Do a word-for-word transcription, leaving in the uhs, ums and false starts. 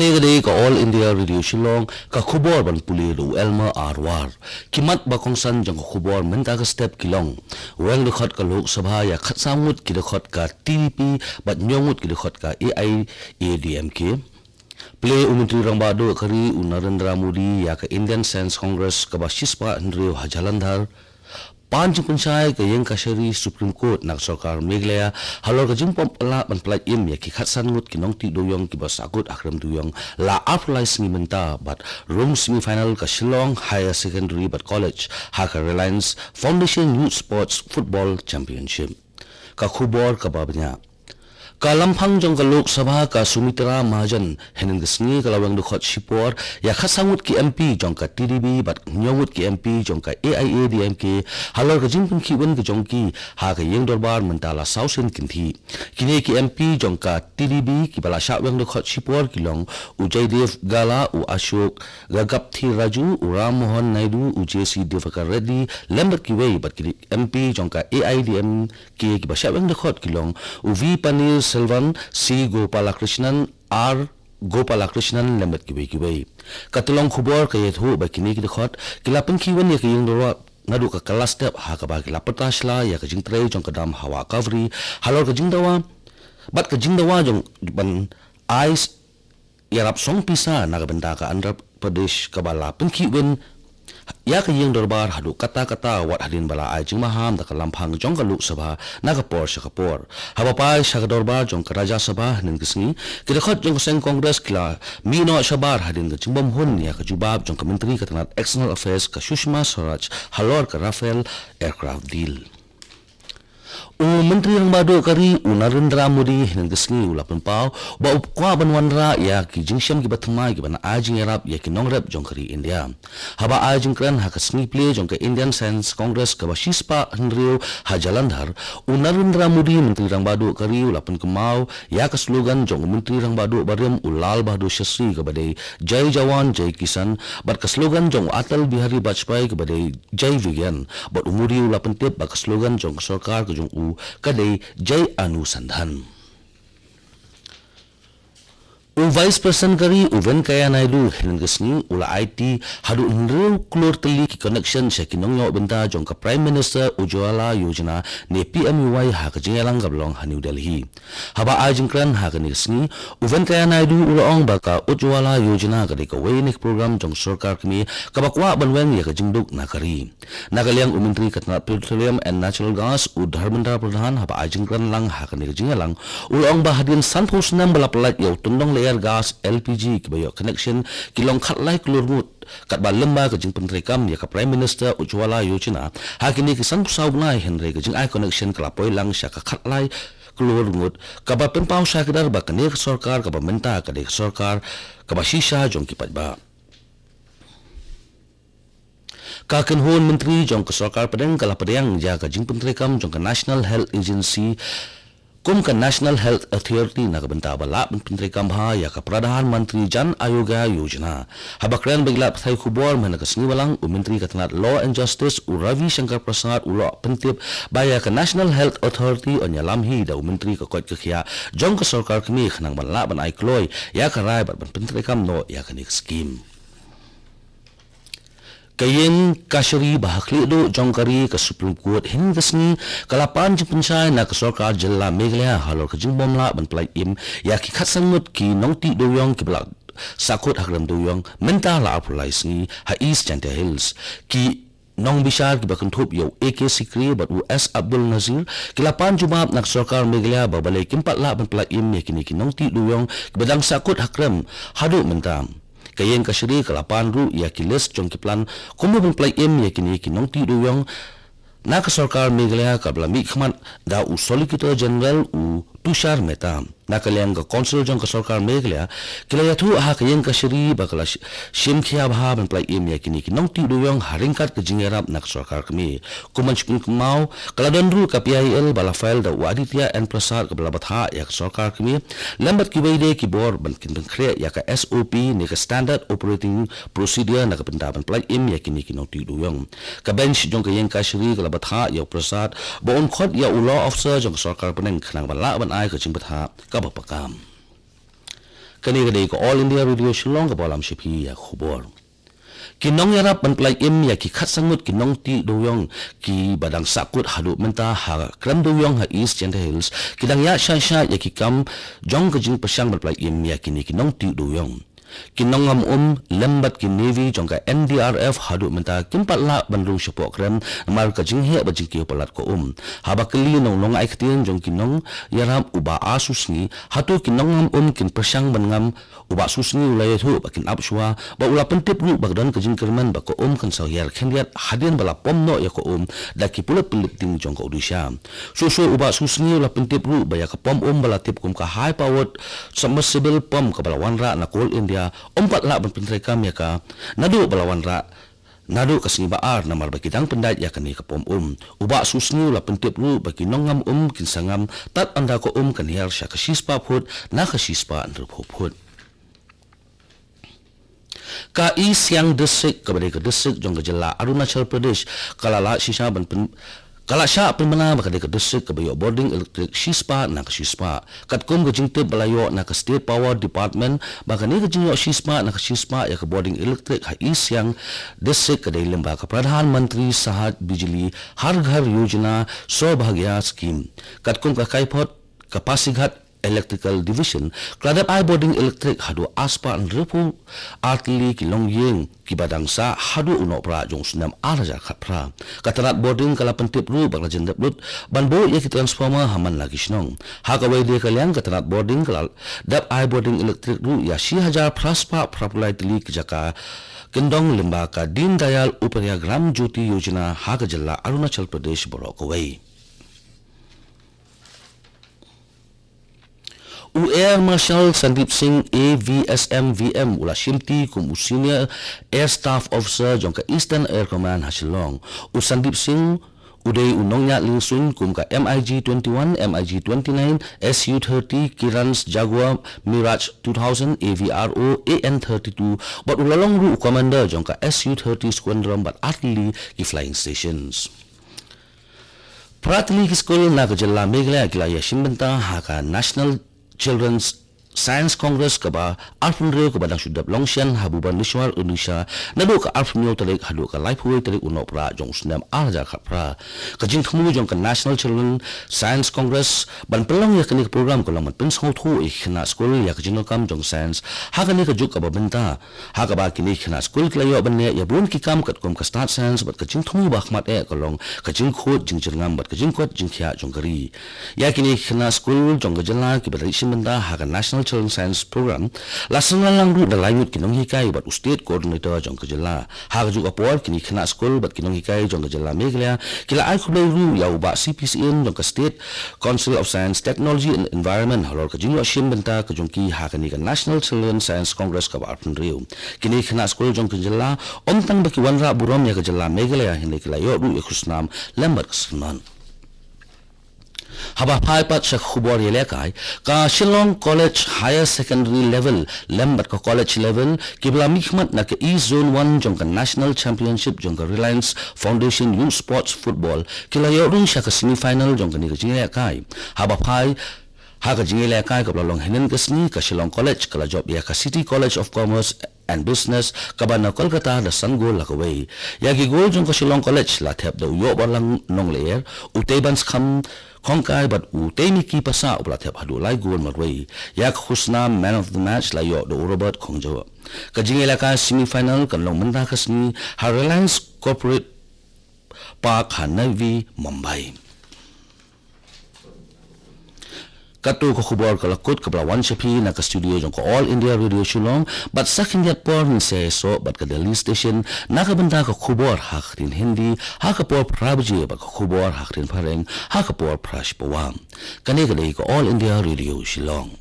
Kane ka dei ka All India Radio Shillong, ka khubor ban pule da u Elmer Arwar. Ki mat ba kongsan jong ka khubor mynta ka step ki long: weng dkhot ka Lok Sabha ïa khatsaw ngut ki dkhot ka T D P bad hynñiew ngut ki dkhot ka A I A D M K. Plie u Myntri Rangbah Duh ka ri u Narendra Modi ïa ka Indian Science Congress kaba shispah hynriew ha Jalandhar. Pan jingpynshai ka ïing kashari Supreme Court na ka sorkar Meghalaya halor ka jingpom pala ban pyllait im ïa ki khatsan ngut ki nongtih dewiong kiba sahkut ha krem dewiong la arphew lai sngi mynta, bad rung semi final ka Shillong Higher Secondary bad College ha ka Reliance Foundation Youth Sports Football Championship. Ka khubor kaba bniah. Ka lamphang jong ka Lok Sabha ka Sumitra Mahajan hynnin ka sngi ka la weng dkhot shipor ïa khatsaw ngut ki M P jong ka T D P bad hynñiew ngut ki M P jong ka A I A D M K halor ka jingpynkhih win ka jong ki ha ka ïing dorbar mynta la saw sien kynthih. Kine ki M P jong ka T D P kiba la shah weng dkhot shipor ki long u Jaidev Gala, u Ashok Gagapthi Raju, u Ram Mohan Naidu, u J C Divakar Reddy lem bad kiwei, bad ki M P jong ka A I D M K kiba shah weng dkhot ki long u V Paneerselvan, C Gopalakrishnan, R Gopalakrishnan lem bad kiwei kiwei. Ka tyllong khubor ka ïathuh ba kine ki dkhot ki la pynkhih win ïa ka ïing dorbar naduh ka kylla step, ha kaba ki la pyrta shla ïa ka jingtrei jong ka dam hawa Kaveri halor ka jingdawa bad ka jingdawa jong ban ai ïarap song pisa na ka bynta ka Andhra Pradesh kaba la pynkhih win ïa ka ïing dorbar haduh katta katta wat hadien ba la ai jingmaham da ka lamphang jong ka Lok Sabha na ka por sha ka por. Haba phai sha ka dorbar jong ka Rajya Sabha hynnin ka sngi, ki dkhot jong ka seng Congress ki la mih noh shabar hadien ka jingbym hun ïa ka jubab jong ka Myntri ka tnat External Affairs ka Sushma Swaraj halor ka Rafale aircraft deal. U Myntri Rangbah Duh ka ri u Narendra Modi hynnin ka sngi u la pynpaw ba u kwah ban wanrah ïa ki jingshem kiba thymmai kiban ai jingïarap ïa ki nongrep jong ka ri India. Haba ai jingkren ha ka sngi plie jong ka Indian Science Congress kaba shispah hynriew ha Jalandhar, u Narendra Modi, Myntri Rangbah Duh ka ri, u la pynkynmaw ïa ka slogan jong u Myntri Rangbah Duh barim u Lal Bahadur Shastri kaba dei Jai Jawan Jai Kisan bad ka slogan jong u Atal Bihari Vajpayee kaba dei Jai Vigyan, bad u Modi u la pyntip ba ka slogan jong ka sorkar ka jong u ka dei Jai Anusandhan. U Vice President ka ri u Venkaiah Naidu hynnin ka sngi u la aiti haduh hynriew klur tylli ki connection sha ki nongïoh bynta jong ka Prime Minister Ujjwala Yojana ne P M U Y ha ka jingïalang kaba long ha New Delhi. Haba ai jingkren ha kane ka sngi, u Venkaiah Naidu u la ong ba ka Ujjwala Yojana ka dei kawei na ki program jong ka sorkar kmie kaba kwah ban weng ïa ka jingduk na ka ri. Na ka liang u Myntri ka tnat Petroleum and Natural Gas u Dharmendra Pradhan haba ai jingkren lang ha kane ka jingïalang u la ong ba hadien sanphew snem ba la pyllait ïa u tyndong lyer gas L P G kiba ïoh connection ki long khatlai klur ngut, katba lyngba ka jingpyntreikam ïa ka Prime Minister Ujjwala Yojana ha kine ki sanphew saw bnai, hynrei ka jingai connection ka la poi lang sha ka khatlai klur ngut, kaba pynpaw shakidar ba kane ka sorkar kaba mynta ka dei ka sorkar kaba shisha jong ki paidbah. Ka kynhun myntri jong ka sorkar pdeng ka la pdiang ïa ka jingpyntreikam jong ka National Health Agency kum ka National Health Authority na ka bynta ba lah ban pyntreikam bha ïa ka Pradhan Mantri Jan Arogya Yojana. Haba kren bad ki lad pathai khubor mynta ka sngi Balang, u Myntri ka tnat Law and Justice u Ravi Shankar Prasad u la pyntip ba ïa ka National Health Authority yn ïalam hi da u Myntri ka koit ka khiah jong ka sorkar kmie khnang ban lah ban ai kloi ïa ka rai bad ban pyntreikam noh ïa kane ka skim. Ka ïing kashari ba ha khlieh duh jong ka ri ka Supreme Court hynnin ka sngi ka la pan jingpynshai na ka sorkar jylla Meghalaya halor ka jingbym lah ban pyllait im ïa ki khatsan ngut ki nongtih dewiong kiba la sahkut ha krem dewiong mynta la arphew lai sngi ha East Jaintia Hills. Ki nongbishar kiba kynthup ïa u A K Sikri bad u S Abdul Nazir ki la pan jubab na ka sorkar Meghalaya ba balei kim pat lah ban pyllait im ïa kine ki nongtih dewiong kiba dang sahkut ha krem haduh mynta. Ka ïing kashari ka la pan ruh ïa ki list jong ki plan kumno ban pyllait im ïa kine ki nongtih dewiong na ka sorkar Meghalaya kaba la mihkhmat da u Solicitor General u Tushar Mehta. Na ka liang ka Council jong ka sorkar Meghalaya ki la ïathuh ha ka ïing kashari ba ka la sh-, shim khia bha ban pyllait im ïa kine ki nongtih dewiong ha ryngkat ka jingïarap na ka sorkar kmie. Kum ban shu pynkynmaw, ka la don ruh ka P I L ba la file da u Aditya N Prasad kaba la bthah ïa ka sorkar kmie lem bad kiwei de ki bor ban kin pynkhreh ïa ka S O P ne ka Standard Operating Procedure na ka bynta ban pyllait im ïa kine ki nongtih dewiong. Ka bench jong ka ïing kashari ka la bthah ïa u Prasad ba un khot ïa u law officer jong ka sorkar pdeng khnang ban lah ban ai ka jingbthah kaba paka. Kane ka dei ka All India Radio Shillong kaba lam sha phi ïa ka khubor. Ki nongïarap ban pyllait im ïa ki khatsan ngut ki nongtih dewiong kiba dang sahkut haduh mynta ha Krem Dewiong ha East Jaintia Hills ki dang ïaid shai shai ïa ki kam jong ka jingpyrshang ban pyllait im ïa kine ki nongtih dewiong. Ki nongngam um lem bad ki Navy jong ka N D R F haduh mynta kim pat lah ban rung shapoh krem namar ka jingheh bad jingkiew palat ka um. Haba kylli na u nongai ktien jong ki nongïarap u Bah Asu Sngi, hato ki nongngam um kin pyrshang ban ngam, u Bah Asu Sngi u la ïathuh ba kin ap shuwa, bad u la pyntip ruh ba ka don ka jingkyrmen ba ka um kan sa hiar khyndiat hadien ba la pom noh ïa ka um da ki pulit pynlip ding jong ka Odisha. Shuh shuh u Bah Asu Sngi u la pyntip ruh ba ïa ka pom um ba la tip kum ka high powered submersible pump kaba la wanrah na Coal India, ym pat lah ban pyntreikam ïa ka naduh ba la wanrah, naduh ka sngi ba ar namar ba ki dang pyndait ïa kane ka pom um. U Bah Asu Sngi u la pyntip ruh ba ki nongngam um kin sa ngam tad ynda ka um kan hiar sha ka shispah phut na ka shispah hynriewphew phut. Ka East Siang District kaba dei ka district jong ka jylla Arunachal Pradesh ka la lah shisha ban pyn-, ka la shah pynbna ba ka dei ka district kaba ïoh bording electric shispah na ka shispah. Katkum ka jingtip ba la ïoh na ka State Power Department ba kane ka jingïoh shispah na ka shispah ïa ka bording electric ha East Siang District ka dei lyngba ka Pradhan Mantri Sahaj Bijli Har Ghar Yojana Saubhagya Scheme. Katkum ka kaiphod ka Pasighat Electrical Division ka la dep ai bording electric haduh arspah hynriewphew artylli ki longïing kiba dang sah haduh u Nohprah jong u snem arhajar khatphra. Ka tnat bording ka la pyntip ruh ba ka la jin dep lut ban buh ïa ki transformer ha man la ki shnong. Ha kawei de ka liang ka tnat bording ka la dep ai bording electric ruh ïa shihajar phraspah phraphew lai tylli ki jaka kyndong lyngba ka Deen Dayal Upadhyay Gram Jyoti Yojana ha ka jylla Arunachal Pradesh baroh kawei. U Air Marshal Sandeep Singh A V S M V M u la shimti kum u Senior Air Staff Officer jong ka Eastern Air Command ha Shillong. U Sandeep Singh u dei u nongñiah lyngsuiñ kum ka M I G twenty-one, M I G twenty-nine, S U thirty, Kiran's Jaguar, Mirage two thousand, A V R O, A N thirty-two, bad u la long ruh u Commander jong ka S U thirty Squadron bad artylli ki flying stations. Phra tylli ki skul na ka jylla Meghalaya ki la ïashim bynta ha ka National Children's Science Congress kaba arphew hynriew kaba dang shu dep long shen ha Bhubaneswar, Odisha, naduh ka arphew hynñiew tarik haduh ka laiphew wei tarik u Nohprah jong u snem arhajar khatphra. Ka jingthmu jong ka National Children's Science Congress ban pynlong ïa kane ka program ka long ban pynsngewthuh ïa ki khynnah skul ïa ka jingdonkam jong science ha kane ka juk kaba bynta. Ha kaba kine ki khynnah skul ki la ïoh ban leh ïa bun ki kam katkum ka stad science bad ka jingthmu ba khmat eh ka long ka jingkhuid jingjyrngam bad ka jingkoit jingkhiah jong ka ri. Ïa kine ki khynnah skul jong ka jylla kiba la rit shim bynta ha ka National Children's Science Program la synran lang ruh da lai ngut ki nonghikai bad u State Coordinator jong ka jylla. Ha kajuh ka por kine ki khynnah skul bad ki nonghikai jong ka jylla Meghalaya ki la ai khublei ruh ïa u Bah C P Syiem jong ka State Council of Science, Technology and Environment halor ka jingïoh shim bynta ka jong ki ha kane ka National Children's Science Congress kaba arphew hynriew. Kine ki khynnah skul jong ka jylla ym tang ba ki wanrah burom ïa ka jylla Meghalaya hynrei ki la ïoh ruh ïa ka khusnam lem bad ka syrnod. Haba phai pat sha ka khubor ïalehkai, ka Shillong College Higher Secondary Level lem bad ka College Level kiba la mihkhmat na ka East Zone one jong ka National Championship jong ka Reliance Foundation Youth Sports Football ki la ïoh rung sha ka semi final jong kane ka jingïalehkai. Haba phai ha ka jingïalehkai kaba la long hynnin ka sngi, ka Shillong College ka la jop ïa ka City College of Commerce and Business kaba na Kolkata da san gol la kawei. Ïa ki gol jong ka Shillong College la thep da u Ïohbarlang Nonglyer, u Teibanskhem Khongkai bad u Teimiki Passah uba la thep haduh lai gol marwei. Ïa ka khusnam Man of the Match la ïoh da u Robert Khongjaw. Ka jingïalehkai semi final kan long mynta ka sngi ha Reliance Corporate Park ha Navi Mumbai. Kato ka khubor ka la kut kaba la wan sha phi na ka studio jong ka All India Radio Shillong, bad sa khyndiat por ngin sa ïasoh bad ka Delhi Station na ka bynta ka khubor ha ka ktien Hindi ha ka por phra baje bad ka khubor ha ka ktien Phareng ha ka por phra shi pawa. Kane ka dei ka All India Radio Shillong.